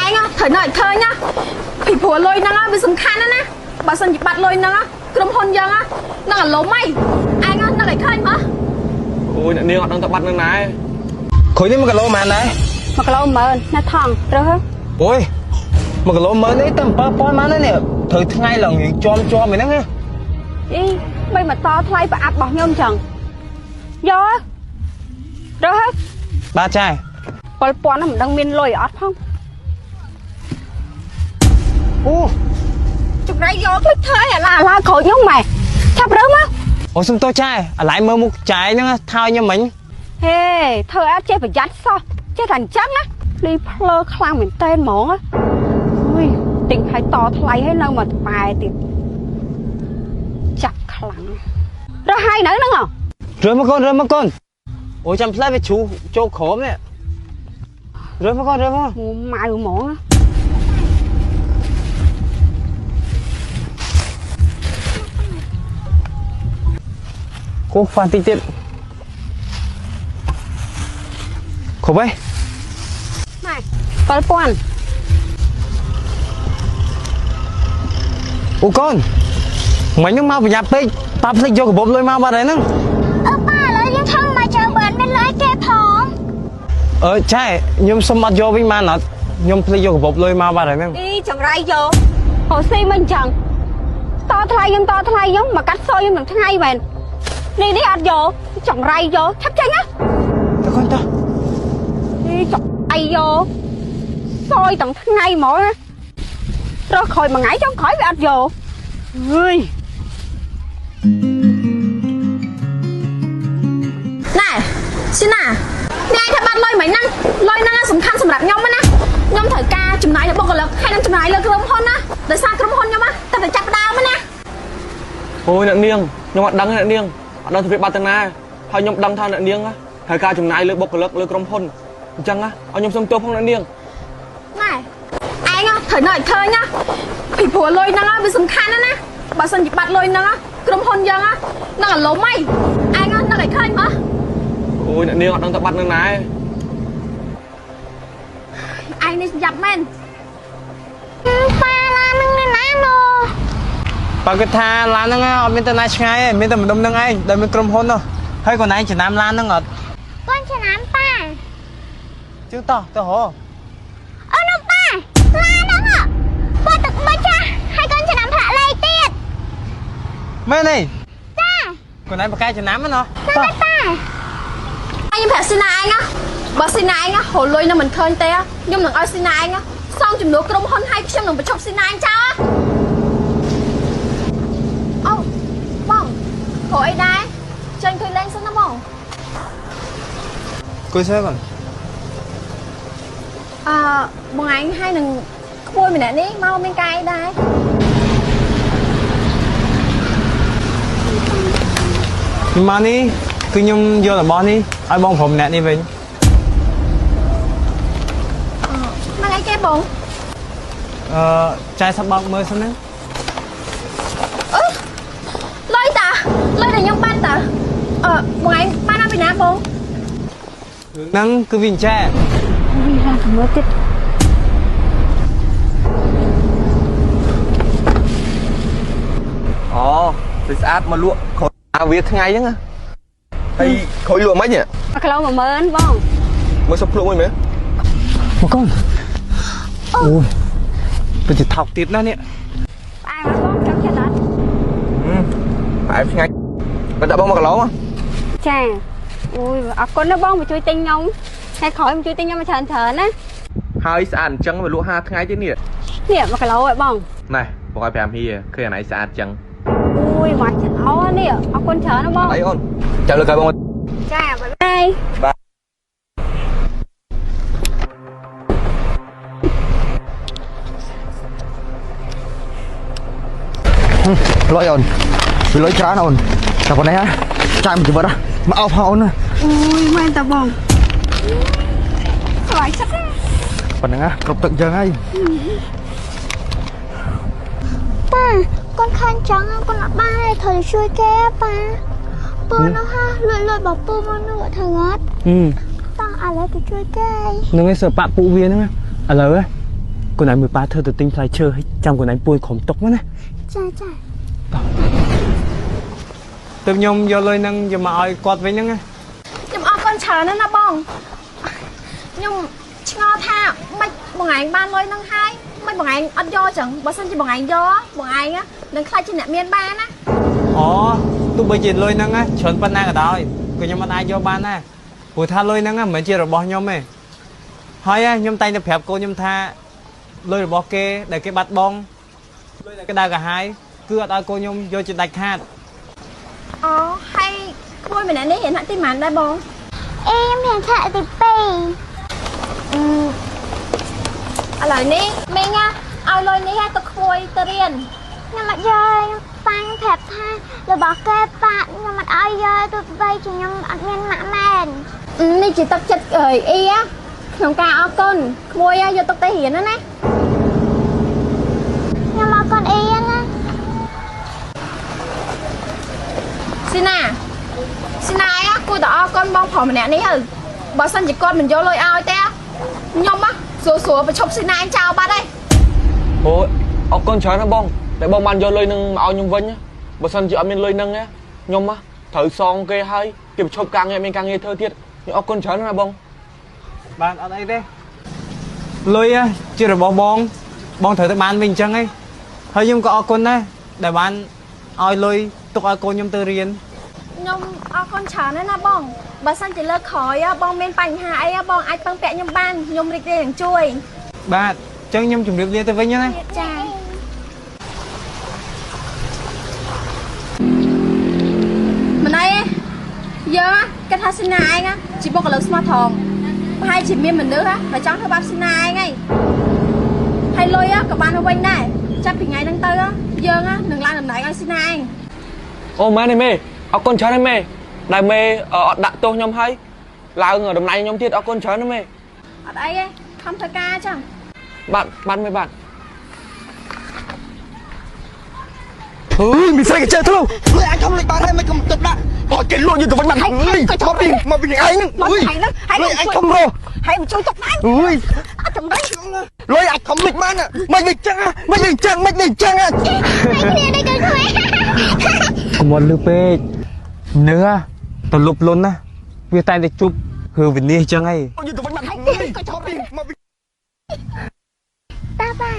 ងត្រូវនៅឲ្យឃើញណាពីព្រោះលុយហ្នឹងវាសំខាន់ណាស់ណាបើសិនជាបាត់លុយហ្នឹងក្រុមហ៊ុនយើងនឹងអាលំហីឯងនឹកឲ្យឃើញមើល អូយអ្នកនាងអត់ដឹងទៅបាត់នឹងណា ក្រួយនេះ1គីឡូប៉ុន្មានដែរ 1គីឡូ10000ណាថងត្រូវហ៎ អូយ1គីឡូ10000នេះតែ7000ប៉ុន្មាននេះត្រូវថ្ងៃឡើងរៀងជាប់ជាប់ហ្នឹងណា អីមិនមកតថ្លៃប្រអប់របស់ខ្ញុំចឹងយករើសហ៎ បាទចា 7000ហ្នឹងមិនដឹងមានលុយអត់ផង អូ ចម្រៃយកភ្លេចធ្វើអីអាឡាអាឡាក្រូចខ្ញុំម៉ែឆាប់រើសមក អូសុំទោសចាអាឡៃមើលមុខចាយហ្នឹងថើខ្ញុំមិញ ហេធ្វើអត់ចេះប្រយ័ត្នសោះចេះតែអញ្ចឹងណាលីភ្លើខ្លាំងមែនតើហ្មងអុយទិញឲ្យតថ្លៃឲ្យនៅមកប៉ែទៀតចាប់ខ្លាំងរើសហើយនៅហ្នឹងហ៎ រើសមកកូនរើសមកកូនអូចាំផ្លែវាជ្រុះចូលក្រោមនេះរើសមកកូនរើសមក ម៉ៅហ្មង គោះហ្វាន់តិចទៀតគ្រប់ហើយ ម៉ែ7000 អូកូនមិញហ្នឹងមកប្រញាប់ពេកប៉ាភ្លេចយកកាបូបលុយមកបាត់ហើយហ្នឹង អឺប៉ាឥឡូវយើងថងមកច្រើនបើអត់មានលុយគេផង អឺចែខ្ញុំសុំអត់យកវិញបានអត់ខ្ញុំភ្លេចយកកាបូបលុយមកបាត់ហើយហ្នឹង អីចង្រៃយកហូស៊ីមិនចឹងតថ្លៃខ្ញុំតថ្លៃខ្ញុំមកកាត់សយខ្ញុំមួយថ្ងៃមែននេះនេះអត់យកចង្រៃយកឆាប់ចេញណា តើកូនតើ អីចង្រៃយកសយទាំងថ្ងៃហ្មងណារើសក្រោយមួយថ្ងៃចុងក្រោយវាអត់យកអើយ ណែស៊ីណានេះឯងថាបាត់លុយមិនហ្នឹងលុយហ្នឹងសំខាន់សម្រាប់ខ្ញុំណាខ្ញុំត្រូវការចំណាយលើបុគ្គលិកហើយនឹងចំណាយលើក្រុមហ៊ុនណាដោយសារក្រុមហ៊ុនខ្ញុំណាតែតែចាប់ដើមណា អូយអ្នកនាងខ្ញុំអត់ដឹងទេអ្នកនាងអត់ដឹងថាវាបាត់ទៅណាហើយខ្ញុំដឹងថាអ្នកនាងត្រូវការចំណាយលើបុគ្គលិកលើក្រុមហ៊ុនអញ្ចឹងឲ្យខ្ញុំសុំទោសផងអ្នកនាង ណែឯងត្រូវនៅឲ្យឃើញណាពីព្រោះលុយហ្នឹងវាសំខាន់ណាស់ណាបើសិនជាបាត់លុយហ្នឹងក្រុមហ៊ុនយើងនឹងអាលំហីឯងនឹកឲ្យឃើញមើល អូយអ្នកនាងអត់ដឹងទៅបាត់នឹងណា ឯងនេះយ៉ាប់មែន ប៉ាឡាននឹងនៅណានោះ បើគាត់ថាឡានហ្នឹងអត់មានទៅណាឆ្ងាយទេមានតែម្ដុំហ្នឹងឯងដែលមានក្រុមហ៊ុននោះហើយកូនឯងចំណាំឡានហ្នឹងអត់ កូនចំណាំប៉ា ជឿតោះទៅហ៎ អូនោះប៉ាឡានហ្នឹងប៉ាទឹកបិចចាហើយកូនចំណាំផ្លាកលេខទៀត មែនទេ ចា កូនឯងបកកែចំណាំហ្នឹងណោះ តោះប៉ា ខ្ញុំប្រាប់ស៊ីណាឯងណាបើស៊ីណាឯងហូរលុយនៅមិនឃើញទេខ្ញុំនឹងឲ្យស៊ីណាឯងសងជំនួសក្រុមហ៊ុនឲ្យខ្ញុំនឹងបញ្ឈប់ស៊ីណាឯងចោលអូបងព្រោះអីដែរចេញឃើញលេងសិនណាបង គួយសើកូន អឺបងឯងហើយនឹងក្មួយម្នាក់នេះមកមានកាយដែរ ខ្ញុំមកនេះគឺខ្ញុំយករបស់នេះឲ្យបងព្រមម្នាក់នេះវិញ មកអីគេបង អឺចាយសាប់បោកមើលសិនណា លុយតាលុយដែលខ្ញុំបានតាអឺបងឯងបានមកពីណាបង ហ្នឹងគឺវាអញ្ចែ វាឡើងទៅមើលទៀត អូស្អាតមកលក់ក្រោយអាវាថ្ងៃហ្នឹងហើយក្រោយលក់មិននេះ 1គីឡូ10000បង មើលសុំភ្លក់មួយមើល មកកូនអូយពិតជាថោកទៀតណាស់នេះ ផ្អែមបងចង់ចិត្តអត់ ផ្អែមឆ្ងាញ់មិនដាក់បង1គីឡូមក ចាអូយអរគុណណាបងមកជួយទិញខ្ញុំថ្ងៃក្រោយមកជួយទិញខ្ញុំមកច្រើនច្រើនណា ហើយស្អាតអញ្ចឹងមកលក់5ថ្ងៃទៀតនេះ នេះ1គីឡូហ៎បង ណែបងឲ្យ5ហៀឃើញអាណៃស្អាតអញ្ចឹង អូយមកចិត្តអូនេះអរគុណច្រើនណាបង អីអូនចាំលើក្រោយបង ចាបាយបាយ បាទ លុយអូនវាលុយច្រើនអូនតែប៉ុណ្ណេះចាយមួយជីវិតមកអោបផងអូន អូយមែនតាបងស្វាយចិត្ត ប៉ុណ្ណឹងគ្រប់ទឹកយើងហើយ ប៉ាកូនខានចង់កូនអត់បានទេត្រូវជួយគេប៉ាពូនោះហាលួចលួចបពូមកនោះត្រូវអត់តោះឥឡូវទៅជួយគេ នឹងឯងសិបាក់ពួកវាហ្នឹងឥឡូវ កូនឯងមើលប៉ាធ្វើទៅទិញផ្លែឈើឲ្យចាំកូនឯងពួយក្រុមតុកមកណា ចាចា ទើបខ្ញុំយកលុយហ្នឹងយកមកឲ្យគាត់វិញហ្នឹងណា ខ្ញុំអរគុណច្រើនណាស់ណាបងខ្ញុំឆ្ងល់ថាមិនបងឯងបានលុយហ្នឹងហើយមិនបងឯងអត់យកចឹងបើសិនជាបងឯងយកបងឯងនឹងខ្លាចជាអ្នកមានបានណា អូទោះបីជាលុយហ្នឹងណាច្រើនប៉ុណ្ណាក៏ដោយក៏ខ្ញុំមិនអាចយកបានដែរព្រោះថាលុយហ្នឹងណាមិនមែនជារបស់ខ្ញុំទេហើយខ្ញុំតែងតែប្រាប់កូនខ្ញុំថាលុយរបស់គេដែលគេបាត់បង់លុយដែលគេដើរកាហាយគឺអត់ឲ្យកូនខ្ញុំយកជាដាច់ខាត អូហើយក្មួយម្នាក់នេះរៀនថ្នាក់ទីប៉ុន្មានដែរបង អេខ្ញុំរៀនថ្នាក់ទី2 ឥឡូវនេះមីងឲ្យលុយនេះឲ្យទៅក្មួយទៅរៀន ខ្ញុំអត់យកប៉ាំងប្រាប់ថារបស់គេប៉ាខ្ញុំអត់ឲ្យយកទោះបីជាខ្ញុំអត់មានម៉ាក់មែន នេះជាទឹកចិត្តអើយអ៊ីក្នុងការអរគុណក្មួយយកទុកទៅរៀនណាណា ខ្ញុំអរគុណអ៊ីណា ស៊ីណាស៊ីណាអីគួរតែអរគុណបងប្រុសម្នាក់នេះហើយបើសិនជាគាត់មិនយកលុយឲ្យទេខ្ញុំស្រួលស្រួលប្រឈប់ស៊ីណាអញចោលបាត់ហើយ អូយអរគុណច្រើនណាស់បងដែលបងបានយកលុយនឹងមកឲ្យខ្ញុំវិញណាបើសិនជាអត់មានលុយនឹងទេខ្ញុំណាត្រូវសងគេហើយគេប្រឈប់ការងារអត់មានការងារធ្វើទៀតខ្ញុំអរគុណច្រើនណាស់ណាបង បានអត់អីទេលុយជារបស់បងបងត្រូវតែបានវិញអញ្ចឹងឯងហើយខ្ញុំក៏អរគុណដែរដែលបានឲ្យលុយទុកឲ្យកូនខ្ញុំទៅរៀន ខ្ញុំអរគុណច្រើនណាស់ណាបងបើសិនជាលើកក្រោយបងមានបញ្ហាអីបងអាចពឹងពាក់ខ្ញុំបានខ្ញុំរីករាយនឹងជួយ បាទអញ្ចឹងខ្ញុំជម្រាបលាទៅវិញណា ចាមិនអីទេយើងគិតថាស៊ីណាឯងជាបុគ្គលិកស្មោះត្រង់ប្រហែលជាមានមនុស្សដែលចង់ធ្វើបាបស៊ីណាឯងហើយហើយលុយក៏បានមកវិញដែរចាប់ពីថ្ងៃហ្នឹងទៅយើងនឹងឡើងតំណែងឲ្យស៊ីណាឯង អូមែនទេមេអរគុណច្រើនណាស់មេដែលមេអត់ដាក់ទោសខ្ញុំហើយឡើងតំណែងខ្ញុំទៀតអរគុណច្រើនណាស់មេ អត់អីទេខំធ្វើការចឹង បាទបាទមេបាទ អើយមានស្រីកញ្ចើធ្លុះលុយអញខំលុយបានហើយមិនកុំទឹកដាក់អត់គេលក់យកទៅវិញបានហើយមកពីមកពីឯងហ្នឹង មកពីឯងហ្នឹងហើយ លុយអញខំរក ហើយមកជួយទុកណៃ អើយ អត់ចំណេញ លុយអញខំលុយបានមិនវាចឹងមិនវាចឹងមិនវាចឹង ហើយគ្នានេះគឺក្មេង កុំអត់លឺពេកនឹកទៅលុបលុនណាវាតែងតែជប់រឿងវិនិច្ឆ័យអញ្ចឹងឯង យកទៅវិញបានហើយមកពីមកពី តាប៉ា